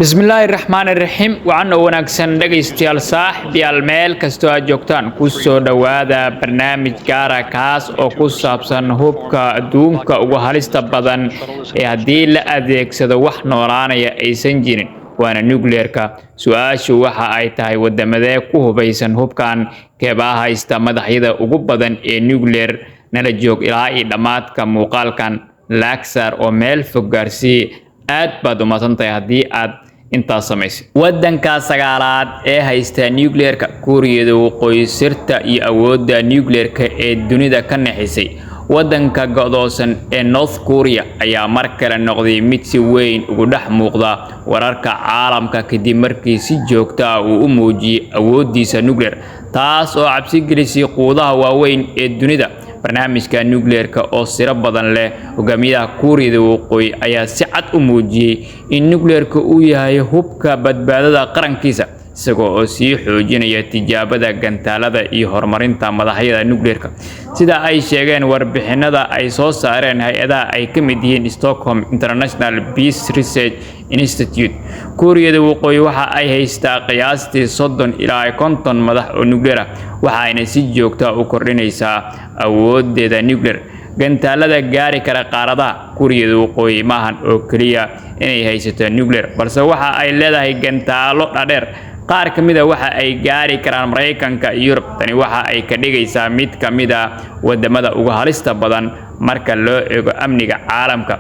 Bismillaahi raxmaani raxiim. Wacan oo wanaagsan, dhegaystayaal, saaxiibyaal, meel kastoo aad joogtaan, ku soo dhowaada barnaamij gaara, kaas oo ku saabsan hubka adduunka ugu halista badan ee haddii la adeegsado wax noolaanaya aysan jirin, waana nuclearka. Su-aashu waxa ay tahay: wadamadee ku hubaysan hubkan? Keebaa haysta madaxyada ugu badan ee nuclear? Nala joog ilaa iyo dhammaadka muuqaalkan, like saar oo meel fog gaarsii. Aad baad umahadsantahay haddii aad intaas samaysay. Waddanka sagaalaad ee haysta nuclearka, Kuuriyada Waqooyi, sirta iyo awoodda nuclearka ee dunida ka naxisay. Waddanka go'doosan ee North Korea ayaa mar kale noqday mid si weyn ugu dhex muuqda wararka caalamka, kadib markii si joogto ah uu u muujiyey awooddiisa nuclear, taas oo cabsi gelisay quwadaha waaweyn ee dunida. Barnaamijka nuclearka oo siro badan leh, hogaamiyaha Kuuriyada Waqooyi ayaa si cad u muujiyey in nuclearka uu yahay hubka badbaadada qarankiisa, isagoo oo sii xoojinaya tijaabada gantaalada iyo horumarinta madaxyada nuclearka. Sida ay sheegeen warbixinada ay soo saareen hay-adaha ay ka mid yihiin Stockholm International Peace Research Institute, Kuuriyada Waqooyi waxa ay haystaa qiyaastii 30 ilaa 50 madax oo nuclear ah, waxa ayna si joogta u kordhinaysaa awoodeeda nuclear. Gantaalada gaari kara qaaradaha. Kuuriyada Waqooyi maahan oo keliya inay haysato nuclear, balse waxa ay leedahay gantaalo dhadheer. Qaar ka mid a waxa ay gaari karaan Maraykanka iyo Yurub. Tani waxa ay ka dhigaysaa mid ka mid a wadamada ugu halista badan marka loo eego amniga caalamka.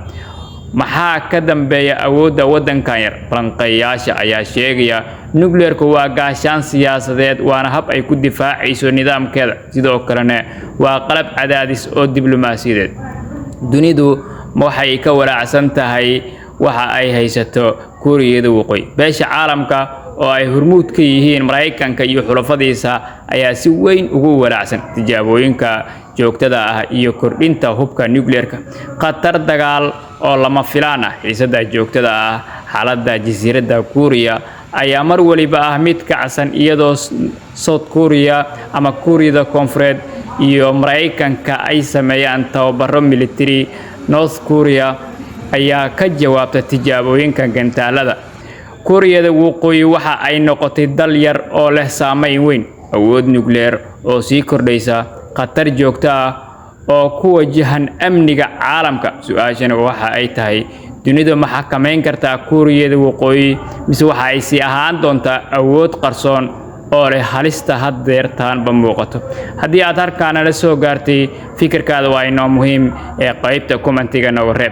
Maxaa ka dambeeya awoodda waddankan yar? Falanqeeyayaasha ayaa sheegaya nuclearku waa gaashaan siyaasadeed, waana hab ay ku difaacayso nidaamkeeda, sidoo kalena waa qalab cadaadis oo diblomaasiyadeed. Dunidu waxay ka walaacsan tahay waxa ay haysato Kuuriyada Waqooyi. Beesha caalamka oo ay hormuud ka yihiin Maraykanka iyo xulafadiisa ayaa si weyn ugu walaacsan tijaabooyinka joogtada ah iyo kordhinta hubka nuclearka. Khatar dagaal oo lama filaan ah. Xiisadda joogtada ah. Xaaladda jasiiradda Kuuriya ayaa mar waliba ah mid kacsan, iyadoo South Korea ama Kuuriyada Koonfureed iyo Maraykanka ay sameeyaan tababaro military. North Korea ayaa ka jawaabta tijaabooyinka gantaalada. Kuuriyada Waqooyi waxa ay noqotay dal yar oo leh saameyn weyn, awood nuclear oo sii kordhaysa, khatar joogto ah oo ku wajahan amniga caalamka. Su-aashana waxa ay tahay: dunidu ma xakameyn kartaa Kuuriyada Waqooyi, mise waxa ay sii ahaan doontaa awood qarsoon oo leh halista haddeertaanba muuqato? Haddii aad halkaana la soo gaartay, fikirkaada waa inoo muhiim ee qaybta commentiga nooga reeb.